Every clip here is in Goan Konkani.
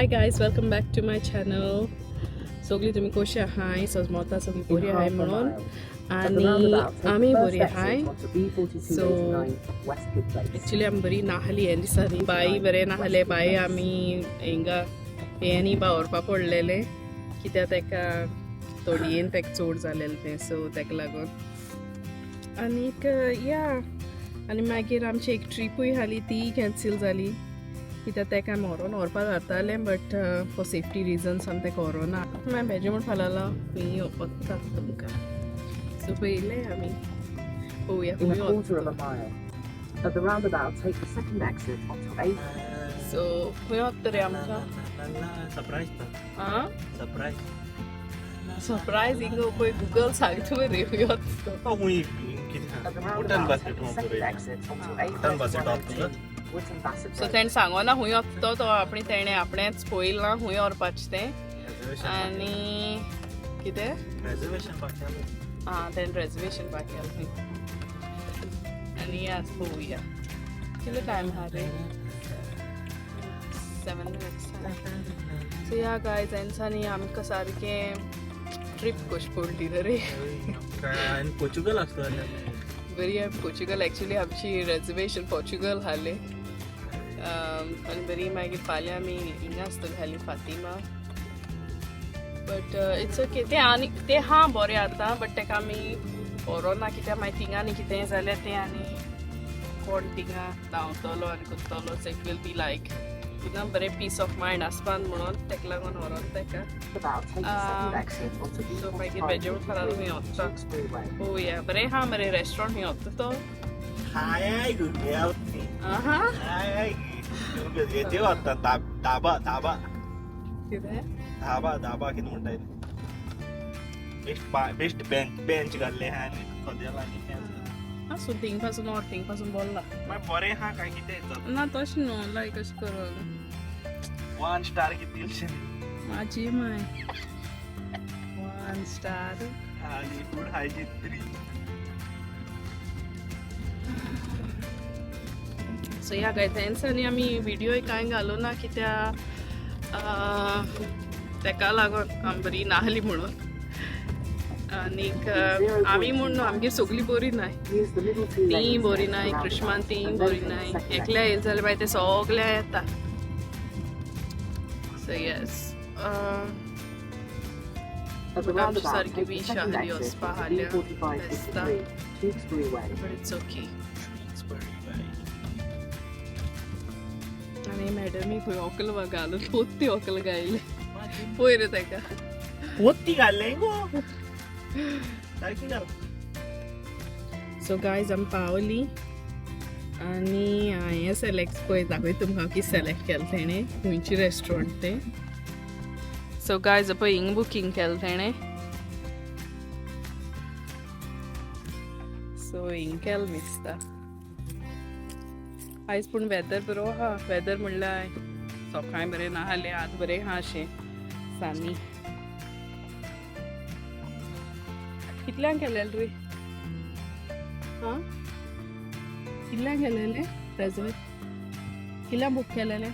Hi guys, welcome back to my channel. सगळी तुमी कशी आहाय? सजमता सगळी बरी आहाय म्हणून आनी आमी बरी आहाय. सो एक्चुली आमी बरी नाहली हे दिसांनी. बाई बरें नाहले बाई. आमी हिंगा हेंनी बावरपा पडलेले कित्याक तेका तोडयेन तेका चड जालेलें तें, सो तेका लागून. आनीक या, आनी मागीर आमची एक ट्रिपूय आसली, तीय कॅन्सील जाली कित्याक तेका आमी व्हरोन व्हरपा जातालें, बट फॉर सेफ्टी रिजन्स आमी तेका व्हरोना. मागीर भेजे म्हूण फालाला खंय वता तुमकां. सो पयलें आमी पळोवया In a खंय quarter of वता. A mile. At the roundabout, take the second exit onto A. So खंय वता रे आमकां? सरप्राईज. आं. सरप्राईज. सरप्रायज. हिंगा पळय, गुगल सांगता मरे खंय वता तो. कितें At the Wootton roundabout, Bassett take the second exit onto Wootton Bassett A31 Wootton Bassett so Road. तेणें सांगोना खंय वता तो. तो आपणे तेणें आपणेंच पळयलां खंय व्हरपाचें तें. आनी कितें? रेजर्वेशन बाकी. आं, तेणें रेजर्वेशन बाकी आसलें. आनी आज पळोवया कितलो टायम आहा रे. 7 minutes. So या गायज, तेंच्यांनी आमकां सारकें ट्रीप कशी पडली रे. आनी पोर्चुगल आसतो जाल्यार. बरी आमी पोर्चुगल, एक्चुली आमची रेजर्वेशन पोर्चुगल आहलें. आनी बरी मागीर फाल्यां आमी हिंगा आसतली आहली फातिमा, बट it's okay. तें आनी तें हा बरें आतां, बट तेका आमी व्हरोना कित्याक मागीर थिंगा आनी कितेंय जाल्यार तें आनी कोण थिंगा धांवतलो आनी करतलो. So it will be like you बरें पीस ऑफ मायंड आसपान म्हणून तेका लागून व्हरोन तेका. Roundabout, take the second exit onto so मागीर B45 भेजे फाल्यां खंय वता Tewkesbury Way. पळोवया. बरें हा मरे रेस्टॉरंट, खंय वता तो. हाय. आहा. हाय, हेजे वता, धाबा धाबा. कितें? धाबा धाबा कितें म्हणटा, बेस्ट बेस्ट बेंच बेंच घाल्लें आहा आनी कदेल आनी तें. आसूं, थिंग पासून or thing पासून बोल्ला. मागीर बरें आहा काय कितें? ना, तशें न्हू, लायक अशें करून. वन स्टार कितें? म्हाजी माय वन स्टार. आनी फूड हायजीन 3. सो ह्या गायज, आमी व्हिडियोय कांय घालूं ना कित्याक तेका लागून आमी बरी नाहली म्हणून. आनीक आमी म्हूण न्हू, आमगेर सगळीं बरी नाय. Use the middle two तीं lanes बरी to नाय. enter the कृष्मान roundabout तीं and बरी then take the नाय. second एकल्या exit. येयलें जाल्यार मागीर ते सगल्या येता. So yes. At the आमची roundabout, सारकी take the wish second आहली exit वचपा onto आहल्या B4553 Tewkesbury Way. But it's okay. आनी मॅडमी खंय व्हंकल घालून, पोत्ती व्हंकल घायले पळय रे तेका. पोती घाल्लें गो, सारकी घाल. सो गायज, आमी पावली आनी हांवें सेलेक्ट, पळय दाखयता तुमकां कितें सेलेक्ट केलें तेणें, खंयची रेस्टॉरंट तें. सो गायज, पळय हिंग बुकींग केलें तेणें. सो हिंग केलें दिसता आयज. पूण वेदर बरो आहा. वेदर म्हणल्यार सकाळीं बरें नाहलें, आतां बरें आहा अशें सानी. कितल्यांक केलेलें रे? हां, कितल्यांक केलेलें रेजर्व? कितल्यांक बूक केलेलें?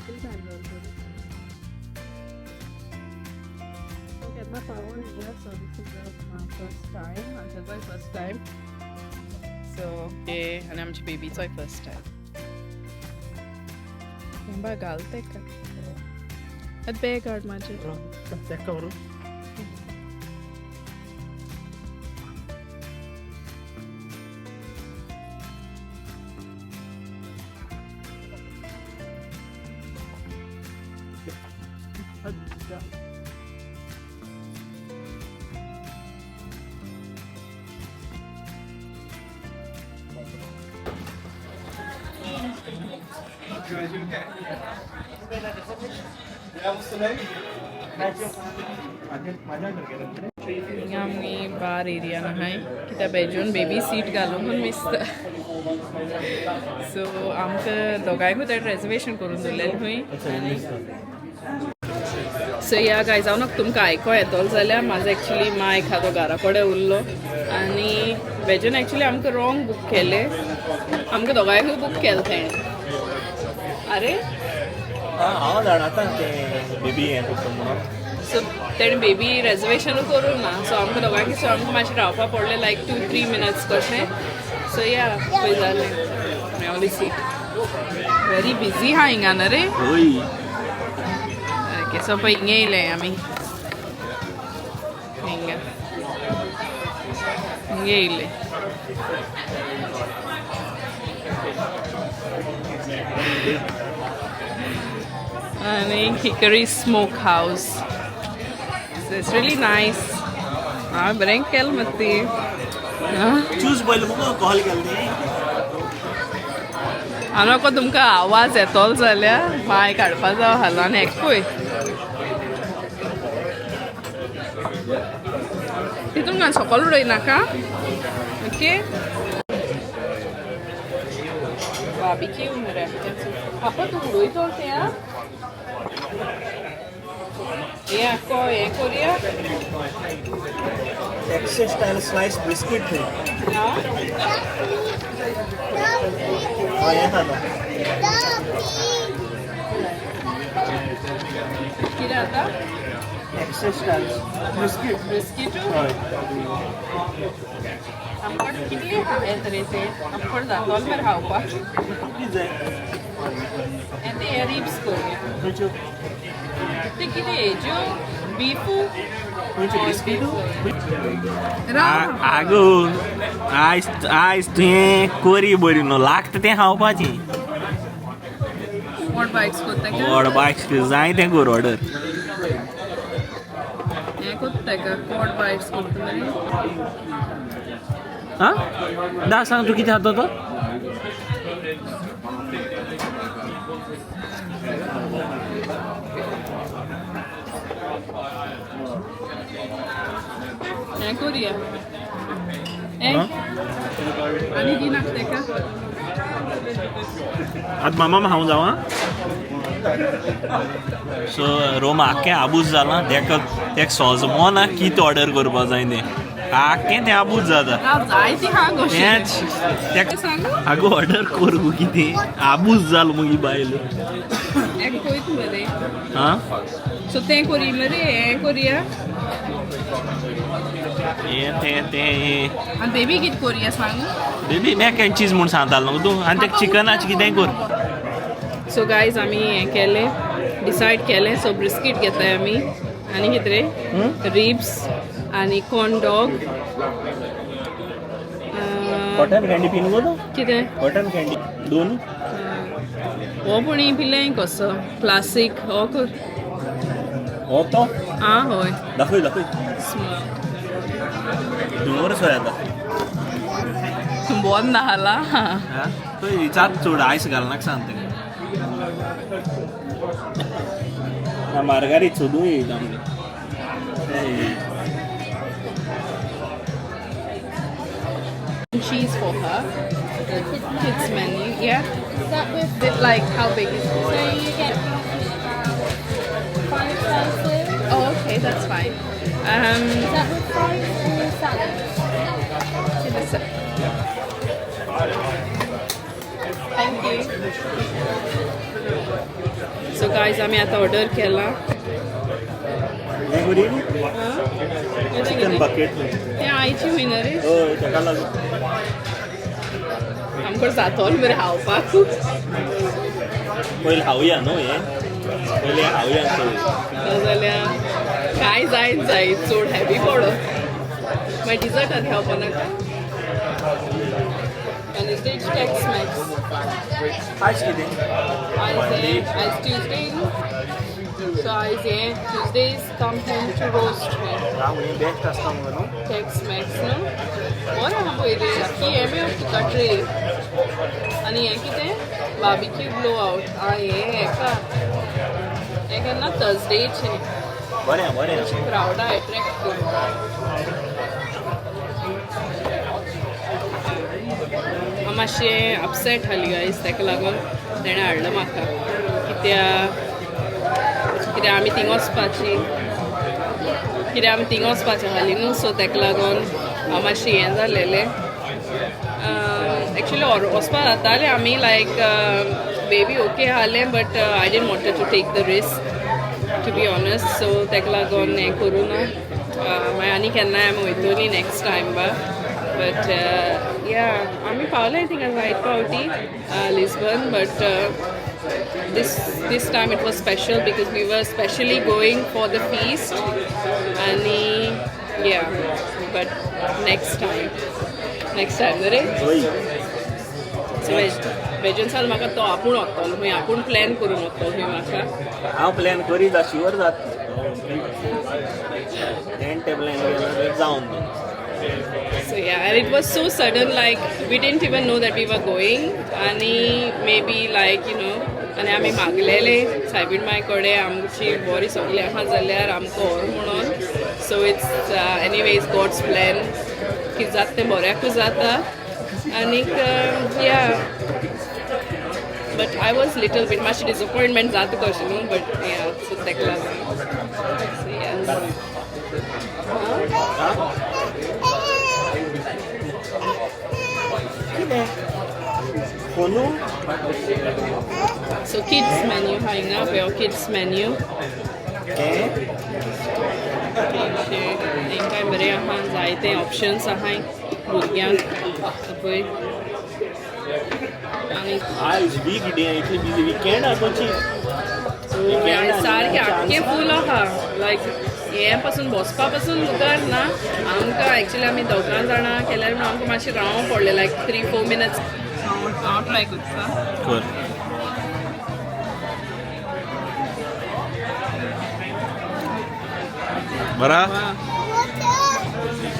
कितलें टायम जालो? केन्ना पावोन. So this is first time, आमचोय फर्स्ट टायम. सो ते आनी आमच्या बेबीचोय फर्स्ट टायम. बा घाल तेका आतां बॅग हाड म्हाजें. तेका व्हरून. हिंगा आमी बार एरियान आहाय कित्याक बेजून बेबी सीट घालूंक म्हूण दिसता. सो आमकां दोगांयकूय तेणें रेजर्वेशन करून दवरलेलें खंय. सो या गायज, हांव नाका तुमकां आयको येतलो जाल्यार. म्हाजो एक्चुली मायक आहा, तो घरा कडेन उरलो आनी बेजून एक्चुली आमकां रॉंग बूक केलें. आमकां दोगांयकूय बूक केलें तेणें. अरे हांव जाणा आतां तें बेबी हें करता म्हणून. सो तेणें बेबी रेजर्वेशनूय करूंक ना. सो आमकां दोगांक, सो आमकां मातशें रावपा पडलें लायक 2-3 मिनट्स कशें. सो या पळय जालें, मेवली सीट. व्हेरी बिजी आहा हिंगा न्हू रे. हय. ओके, सो पळय हिंगा येयले आमी, हिंगा हिंगा येयले. आनी Hickory smoke house, so it's really nice. हांवें बरें केलें मत्ती. चूज पयलें मुगो कॉल केलें न्ही. हांव नको तुमकां आवाज येतलो जाल्यार माय काडपा जावो हालो. आनी एक पळय तितून घाल, सकल उडय नाका. ओके, बार्बिक्यू मरे पापा, तूं उडयतो तें. आं, हें आक्को हें करुया. एक्सेस स्टायल स्लायस बिस्कीट थंय. आं. हय, हें खाता. कितें आतां? एक्सेस स्टायल बिस्कीट. बिस्कीट. हय. आमकां कितले येता रे ते, आमकां जातलो मरे खावपाक. कितें जाय? आनी ते हे रिब्स करुया. खंयच्यो? ते कितें हेज्यो बीफू. खंयच्यो बिस्कीटू? राव. आगो, आयज आयज तुवें कोरी बरी न्हू लागता तें खावपाचें. व्हड बायट्स कोत्ता. व्हड बायक्स जाय तें कर ऑर्डर. हें कोत्ता का, कॉड बायट्स कोत्ता मरे. आं, दा सांग तूं कितें खाता तो. हें करुया हें. आनी दी नाका तेका. आतां मामा हांव जावं. सो रोम आख्खें आबूज जालां. तेका तेका सोजमोना कितें ऑर्डर करपा जाय तें, आख्खें तें आबूज जाता. राव, जाय ती खा कशें. तेंच तेका. सांग. आगो, ऑर्डर कर गो कितें, आबूज जाल मुगे बायल. हें कोयत मरे. आं. सो तें करी मरे, हें करुया. हें तें तें हें. आनी बेबी कितें करुया सांग. बेबी मॅक एंड चीज म्हूण सांगतालो न्हू तूं, आनी तेका चिकनाचें कितेंय कर. सो गायज, आमी हें केलें, डिसायड केलें. सो ब्रिस्कीट घेताय आमी आनी कितें रे, रिब्स आनी कॉर्न डॉग. कॉटन कँडी पिन गो तूं. कितें? कॉटन कँडी दोन. हो पूण पिलें कसो क्लासीक हो कर. हो तो. आं, हय. दाखय दाखय. स्मॉल. धुंवर सो येता. बोन ना हाला. थंय विचार, चड आयस घालनाका सांग तेका. मार्गारीत सोदूं येयला आमकां. Cheese for her. The kids menu, yeah. Is that with Is it like, how big is it? So you get five slices. Oh, okay, that's fine. Is that with fries or salad? Give us a- Thank you. So guys, आम्ही आता ऑर्डर केला. Chicken bucket. ते आयची हुयना रे. हय, तेका लागून. आमकां जातोल मरे खावपाक. पयलीं खावया न्हू हें, पयलीं खावया चड. नाजाल्यार काय जाय जाय, चड हेवी पडो. मागीर डिजर्ट आनी खावपा नाका. आनी टॅक्स मॅक्स. आयज कितें? आयज आयज ट्युजडे न्हू, सो आयज हें Tuesdays come home to roast. हांव हें बेस्ट आसता मुगो न्हू. टॅक्स मॅक्स न्हू, बरें आहा. पळय रे की हें मेळटा तुका ट्रे. आनी हें कितें, बार्बिक्यू ब्लो आउट. आं, हें हेका हें केन्ना थर्सडेचें. बरें आहा, बरें आहा. क्रावडा एट्रॅक्ट करून हांव मातशें अपसेट जाली गायज. ताका लागून तेणें हाडलो म्हाका, कित्याक कित्याक आमी थिंग वचपाची, कित्याक आमी थिंग वचपाचें हाली न्हू. सो ताका लागून हांव मातशें हें जालेलें. एक्चुली वचपा जातालें आमी लायक बेबी ओके आहलें, but I didn't wanted to take the risk, to be honest. So ताका लागून हें करूं ना. मागीर आनी केन्नाय आमी वयतलीं नेक्स्ट टायम बा. बट या, आमी पावले थिंगा जायत फावटी Lisbon, but this time it was special because we were specially going for the feast. आनी या, but next time रे. सो वेजन साल म्हाका तो आपूण वतलो खंय, आपूण प्लॅन करून वतलो खंय म्हाका. हांव प्लॅन करीत शुअर जात तें प्लॅन केला जावन. So yeah, and it was so sudden, like we didn't even know that we were going. आणि maybe like आनी आमी मागलेले सायबीण माय कडेन आमची बरी सगळी आहा जाल्यार आमकां व्हर म्हणून. So it's anyways God's plan, कितें जाता तें बऱ्याकूच जाता. आनीक या, but I was little bit मातशी डिसअपॉयंटमेंट जाता कशें न्हू, बट या, सो ताका लागून. So yes. फोनू. So kids menu हांगा पळय, किड्स मेन्यू. तांकां बरें आहा, जायते ऑप्शन्स आहाय भुरग्यांक पळय. आनी आयज वीक डे, इतली बिजी विकेंड आतांची. सारकें आख्खें फूल आहा, लायक हें पासून बसपा पासून मुखार ना आमकां. एक्चुली आमी दोगां जाणां केल्यार म्हणून आमकां मातशें रावंक पडलें लायक 3-4 मिनट्स. हांव ट्राय करता. कर. बरा.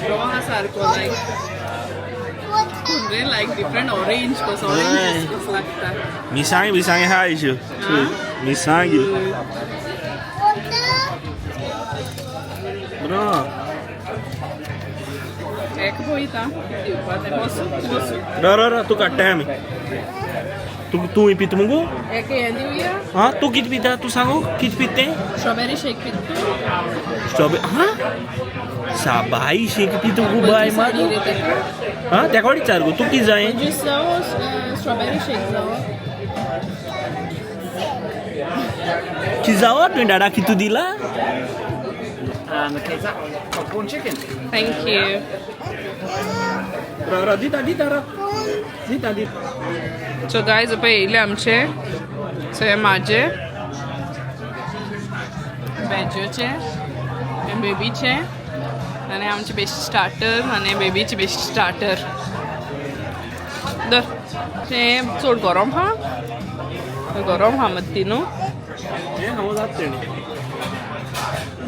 बरो आहा सारको, लायक लायक डिफरंट ऑरेंज कसो, ऑरेंज कसो लागता. मिसांग बिसांग आहा आयच्यो मिसांग बरो. एक पळयता दिवपा तें. बसूं बसूं. र र र, तूं काडटाय आमी. तूं तूं पिता मुगो? एक हें दिवया. आं, तूं कितें पिता? तूं सांगू कितें पिता तें. स्ट्रॉबेरी शेक पिता तूं? स्ट्रॉबेरी हां, साबाय शेक पिता गो बाय मात. आं, तेका विचार गो, तूं कितें जाय? ज्यूस जावो, स्ट्रॉबेरी शेक जावो. कितें जावो तुवें डाडा कितू दिला? And the kids popcorn chicken. Thank you. र र, दिता दिता, र दिता दिता. सो गायज, पळय येयले आमचे. सो हे म्हाजे वेजोचे, हे बेबीचे आनी आमचे बेश्ट स्टार्टर आनी बेबीचे बेश्ट स्टार्टर. धर, तें चड गरम आहा, गरम आहा मत्ती न्हू. हें हांव जाता तेणें.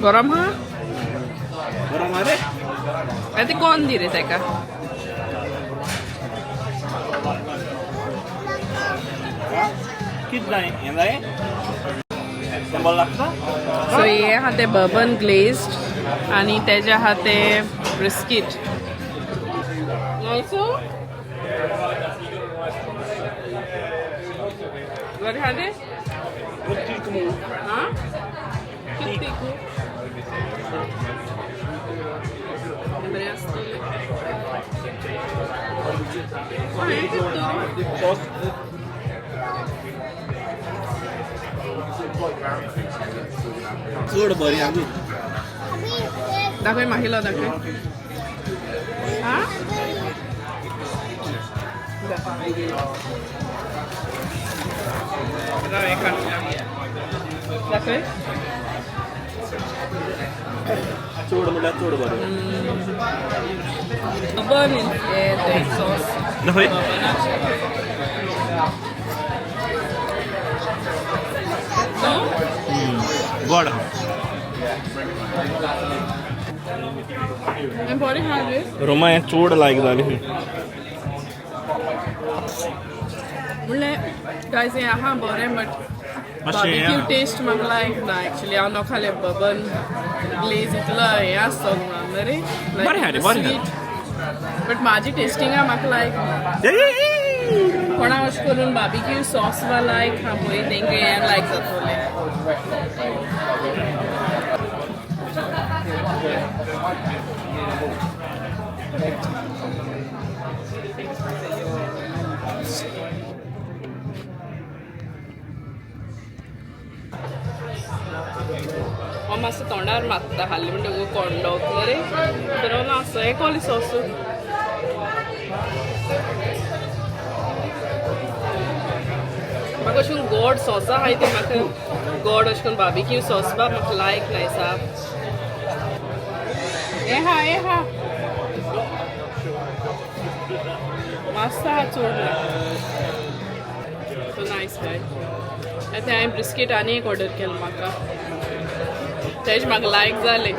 गरम आहा. बरो मरे. आतां कोण दी रे ताका? कितें जाय? हें जाय तें बरें लागता. सो हे आहा तें बर्बन ग्लेज्ड आनी तेजे आहा तें ब्रिस्कीट ऑल्सो. बरें आहा तें. आं, कितें तिखू बरें आसतलें. हें कितें तर? सॉस. चड बरें आगो. दाखय माहिलो, दाखय. आं, दाखय. चड म्हणल्यार चड बरें. बर्बन तें सॉस. दाखय. सो गोड. हें बरें आहा रे. रोमा हें चड लायक जालें. म्हणलें गायज, हें आहा बरें, बट मातशें हें बार्बिक्यू आहा. टेस्ट म्हाका लायक ना. एक्चुली हांव नोखालें बर्बन ग्लेज इतलो हें आसतो म्हणून रे. बरें आहा रे, बरें आहा. बट म्हाजी टेस्टिंगा म्हाका लायक ना. कोणा अशें करून बार्बिक्यू सॉस वा लायक हा पळय, तेंकां हें लायक जातलें. हो मातसो तोंडार मारता खाल्ले म्हणटकूच कोंडो रे बरो ना असो हें कसलें सॉस. म्हाका अशें करून गोड सॉसां आहाय ती म्हाका गोड अशें करून बार्बिक्यू सॉस बा म्हाका लायक नाय साप. हें हा हें हा मस्त आहा चोड ना. सो नायस गाय. आतां हांवें ब्रिस्केट आनी एक ऑर्डर केलो म्हाका तेज म्हाका लायक जालें.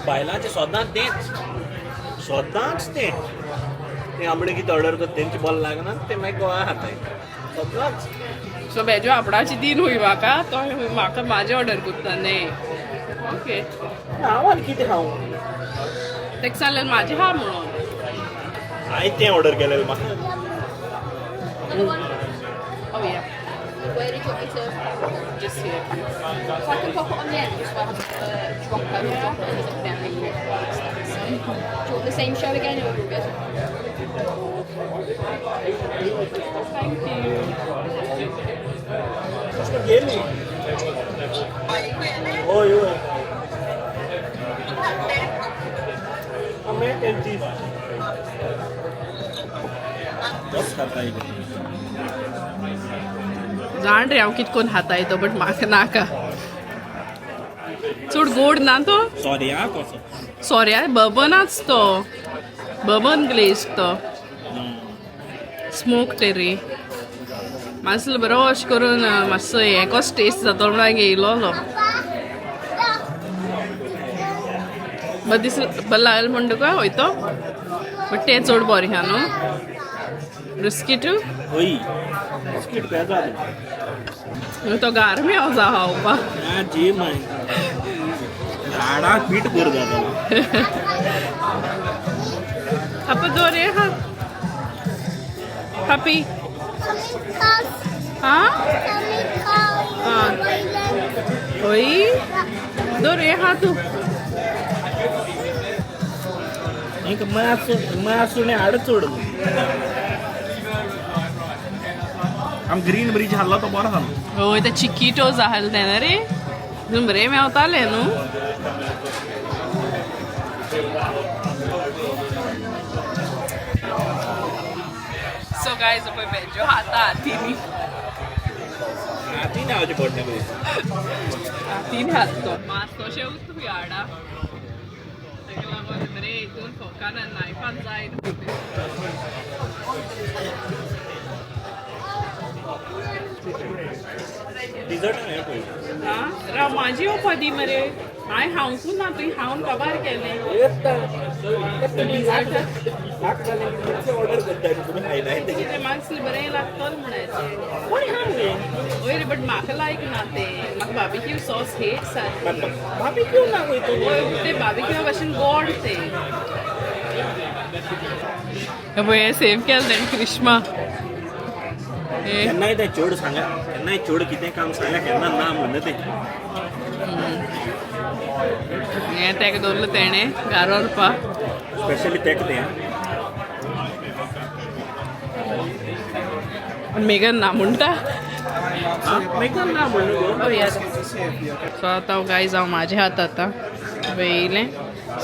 बायलांचें सदांच तेंच सदांच तें तें आमडे कितें ऑर्डर करता तेंचे बरें लागना ते मागीर गोवा खाताय सदांच. सो बेजो आपणाची दिन हुई म्हाका तो म्हाका म्हाजें ऑर्डर करता न्ही. ओके हांव आनी कितें खावं. तेका सांगलें म्हाजें हा म्हणून. हांवें तें ऑर्डर केलें म्हाका. Another one. Oh yeah. Where did you want me to? Just here. So I can pop it on the end, just so I have a drop over drop it. There's a very big stacks. Do you want the same show again, or are we good? Thank you. गेली हय हय mac and चीज बस खाता. जाण रे हांव कितें करून खाताय तो बट म्हाका नाका चड गोड ना तो. सॉरी आं कसो. सोऱ्या बबनाच तो बबन ग्लेज तो स्मोक टेरी मातसो बरो अशें करून मातसो हें कसो टेस्ट जातो म्हणून हांवें घेयलोलो बरें दीस बरें लागलें म्हण तुका वयतो बट तें चड बरें आहा न्हू ब्रिस्कीट. हय बिस्कीट पेजा. तो गारमी आसा खावपा. जी माय झाडाक पीठ बरें जाता. आप दवर हा हापी हा हय दवर हा तूं. एक मास मास हाड चड आम ग्रीन ब्रिज हाडलो तो बरो जालो. हय ते चिकिटोज आहले ते न्ही रे तितून बरें मेवतालें न्हू. सो गायज पळय बेजो खाता हातींनी. हातीन हावचें पडलें पळय. हातीन हात तो मास तशें उरता हाडा तेका लागून बरें हितून फोकान आनी नायफान जाय. डिजर्ट हांवें पळय. आं राव म्हाजी येवपा दी मरे हांवें खावंकूच ना तुवें खावन काबार केलें. ऑर्डर करता तुमी खायनाय. तें मातशें बरें लागतलें म्हणायचें. कोणी खा मगे. हय रे बट म्हाका लायक ना तें म्हाका बार्बिक्यू सॉस हेट सारकी. बार्बिक्यू ना खंय तो. हय तें बार्बिक्यू भाशेन गोड तें. पळय सेव केलें तेणें क्रिश्मा. केन्नाय तें चेड सांगा केन्नाय चेड कितें काम सांगल्या केन्ना ना म्हणना तें. हें तेका दवरलें तेणें घार व्हरपा. स्पेशली तेका तें. मेगन ना म्हणटा. मेगन ना म्हणून गो. सो आतां गायज हांव म्हाजे हात आतां पळयलें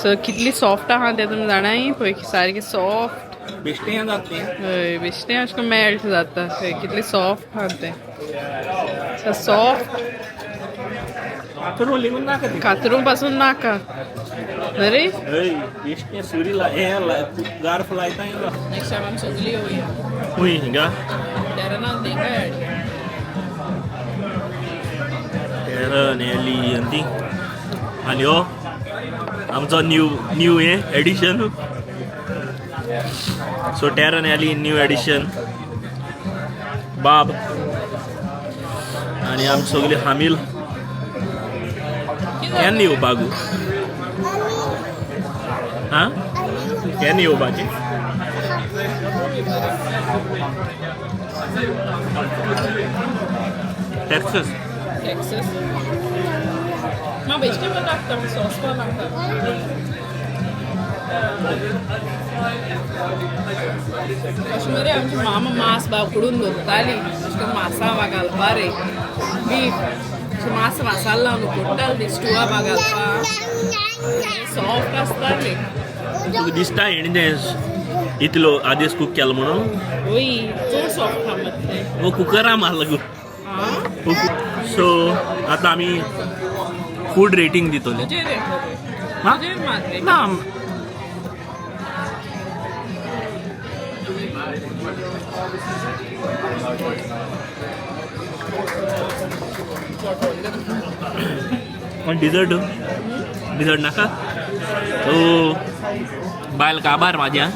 सो कितली सॉफ्ट आहा तें तुमी जाणाय पळय सारकें सॉफ्ट. बेश्टें जाता तें. हय बेश्टें अशें करून मेल्ट जाता पळय कितलें सॉफ्ट आहा तें सॉफ्ट. कातरून लिगून नाका तें. कातरूं पासून नाका न्ही रे. हय बेश्टें सुरी हें गार्फ लायता. नेक्स्ट टायम आमी सगळीं येवया. खंय हिंगा. टेरनान तेंकाय हाडया. टेरन एली आनी ती आनी हो आमचो न्यू न्यू हें एडिशन. सो टेरन एली न्यू एडिशन बाब आनी आमी सगळी हामील केन्ना येवपाक आं केन्ना येवपाचें. टॅक्सस. टेक्सस म्हाका वेजिटेबल लागता सॉस पण लागता. अशें मरे आमची मामा मांस बा उकडून दवरताली अशें करून मासा घालपा रे बीफ. मातशें मास मसालो लावन उकडटाले ती स्टुवा घालपा सॉफ्ट आसताली. तुका दिसता हेणी तें इतलो आदेस कूक केलो म्हणून? वय, चड सॉफ्ट आहा मरे. वो कुकरा मारला गो. आं. सो आतां आमी फूड रेटींग दितले. तुजेर येतलो रे. हा? तुजेर मारले. ना. डिझर्ट डिझर्ट नाका. ओ बायल काबार माझ्या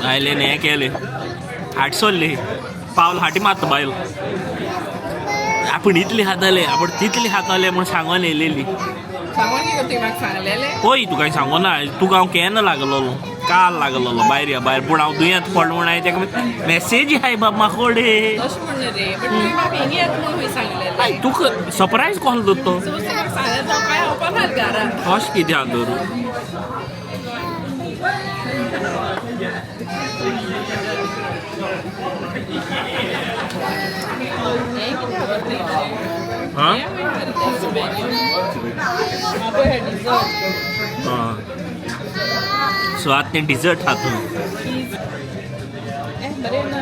बायलेन हें केलें, हाट सोडली, पावल हाटी मारता बायल. आपण इतली खाताले, आपण तितली खाताले म्हूण सांगोन येयलेली. सांगून कितें तुवें म्हाका सांगलेलें? पळय, तुका हांवें सांगो ना, तुका हांव केन्ना लागलोलो, काल लागलोलो भायर या भायर, पूण हांव दुयेंत पडलो म्हूण हांवें तेका मॅसेजी हाय बाब म्हाकोडे. तशें म्हणलें रे, बट तुवें म्हाका हिंगा येता म्हूण खंय सांगलेलें? तुका सरप्रायज कसलो तर तो? सपोज तुवें म्हाका सांगलें जाल्यार हांव काय खावपा ना घरा. कशें कितें आहा तर? हें कितें आहा तें? हां. हें खंय हाडलें मेन्यू? आं, पळय डिजर्ट. हां, सो आतां तें डिजर्ट खाता. चीज ए बरें ना.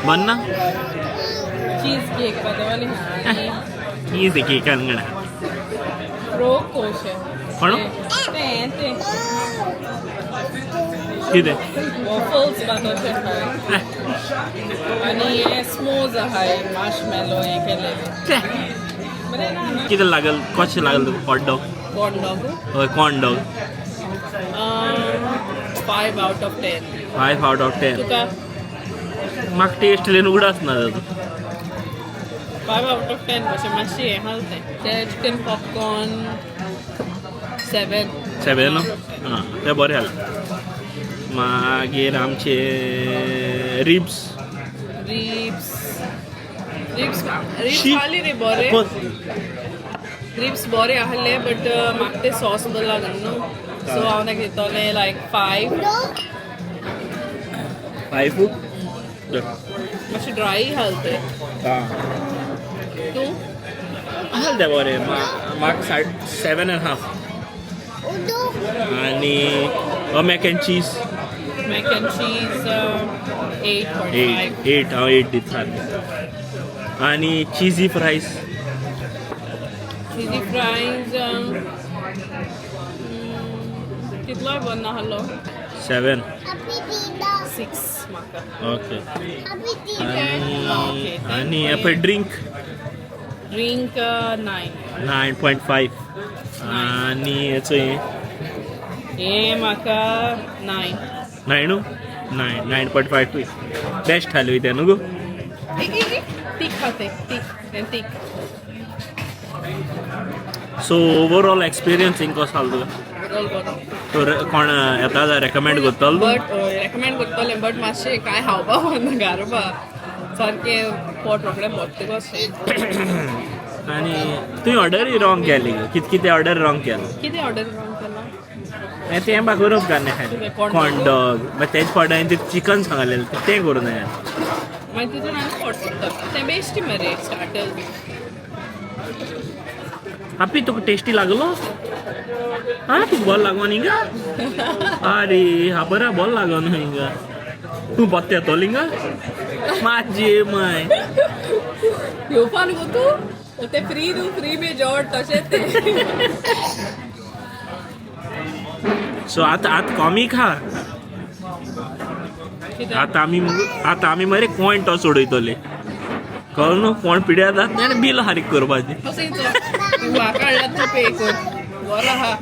बन ना. चीज केक बदवली. चीज केक अंगणा. प्रो कोश. कोण? तें तें. कितें? वॉफल्स बातोशे आहाय आनी हे स्मोज आहाय, मार्शमेलो हें केलेले. बरें ना ना. कितें लागल, कशें लागल तुका हॉट डॉग? Corn dog? हय, corn dog. 5 out of 10. 5 out of 10. तुका? म्हाका टेस्ट लेन उगडास ना जाता. 5 आउट ऑफ 10 कशें, मातशें हें आहा तें. ते चिकन पॉपकॉर्न 7. 7, आं, तें बरें जालें. मागीर आमचे ribs. Ribs, ribs, ribs शी. आहले रे बरे. रिब्स बरे आहले, बट म्हाका ते सॉस बरो लागना न्हू, सो हांव ताका दितोलें लायक 5. 5. मातशें ड्राय आहा ते. आं. तूं? आसलें तें बरें. म्हाका साड 7.5. आनी mac and cheese? Mac and cheese 8.5. 8, 8. हांव 8 दिता सारकें. आनी चिजी फ्रायज? चिजी फ्रायज तितलोय बरो नासलो. 7. 6 म्हाका. ओके. ओके. आनी हें पळय ड्रिंक. ड्रिंक 9. 9.5. आनी हेचो हें? हें म्हाका 9. 9, 9, 9.5 बेस्ट थाली वयता न्हू गो. तीख खाते, तीख तें तीख. सो ओवरऑल एक्सपिरियन्स हिंग कसो आसलो तुका? बरो बरो. तर कोण येता जाल्यार रेकमेंड करतलो? बट रेकमेंड करतलें, बट मातशें कांय खावपाक वना घारबा, सारकें पोट रोखडें भरता कशें. आनी तुवें ऑर्डरूय रॉंग केली गो. कितें कितें ऑर्डर रॉंग केलो. कितें ऑर्डर रॉंग केलां? तें म्हाका करूंक काय कितें, corn corn dog? Dog. मागीर तेज फावट हांवें तुका चिकन सांगलेलें, तें करूं जाय. मागीर तितून आनी पोट भरता तें बेश्टी मरे स्टार्टर. हापी, तुका टेस्टी लागलो? आं, तुका बरो लागो हिंगा? आरे हा, बरो बरो लागो न्हू हिंगा. तूं पत्ते येतलो हिंगा माजे माय? येवपा न्हू तूं, तें फ्री न्हू, फ्री में जोड तशें तें. सो आतां आतां कॉमीक खा. कितें? आतां आमी मरे कोण टॉस उडयतले, कळ्ळें न्हू? कोण पिड्यार जाता तेणें बील फारीक करपाचें. कशें तूं म्हाका हाडला, तूं पे कर, बरो आहा.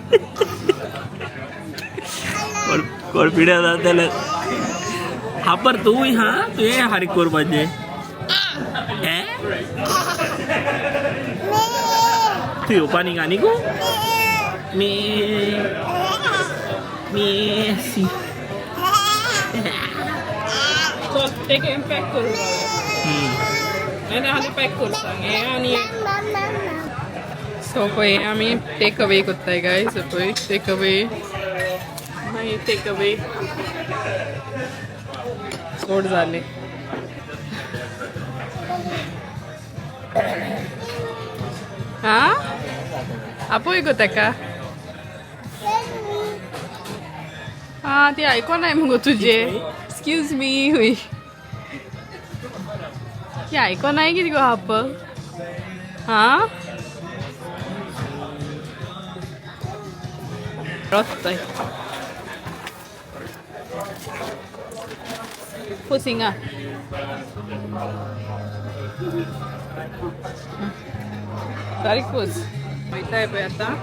कोण कोण पिड्यार जाता जाल्यार हापर तूंय. हा, तुवें फारीक करपाचें. हें तूं येवपा न्ही आनी गो मी मी सी. चल, तेका पॅक करूं. नाही नाही, हाली पॅक करूं सांग हें. आनी सो पळय, आमी टेक अवे करताय गायज. पळय, टेक अवे, मागीर टेक अवे चड जालें. हा. आपय गो तेका. आं, ती आयकोनाय मुगो तुजे. Excuse me. हुय, ती आयकोनाय कितें गो आप? हां, रस्तय पोसिंगा. बारीक पोस. वयताय पळय आतां.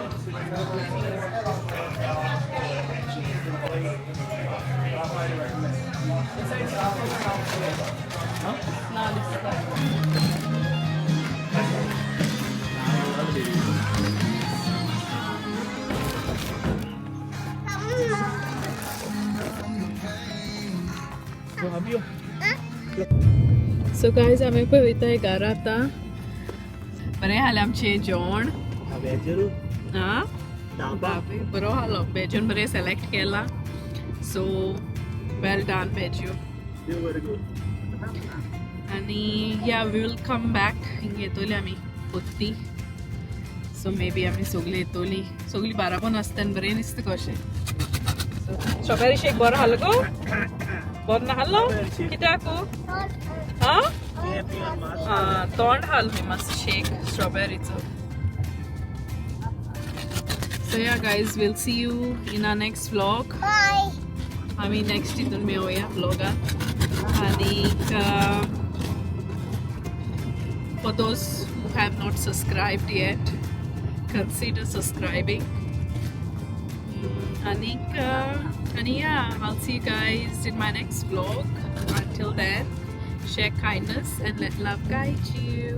ना दिसता. सो गायज, आमी पळय वयताय घरा आतां. बरें जालें आमचें जेवण. आं, बरो आहलो बेजून, बरें सिलेक्ट केला. So well done Beju. आनी या, we will come back. हिंग येतोली आमी पोत्ती. सो मे बी आमी सोगली येतोली, सोगली बाराबोन आसता, बरें दिसता कशें. स्ट्रॉबेरी शेक बरो आहलो गो? बरो नाहलो कित्याक? आं, तोंड हाल मातसो शेक स्ट्रॉबेरीचो. So yeah guys, we'll see you in our next vlog. Bye. आमी नेक्स्ट हितून मेळोया vloगान. आनीक for those who have not subscribed yet, consider subscribing. आनीक आनी yeah, I'll see you guys in my next vlog. Until then, share kindness and let love guide you.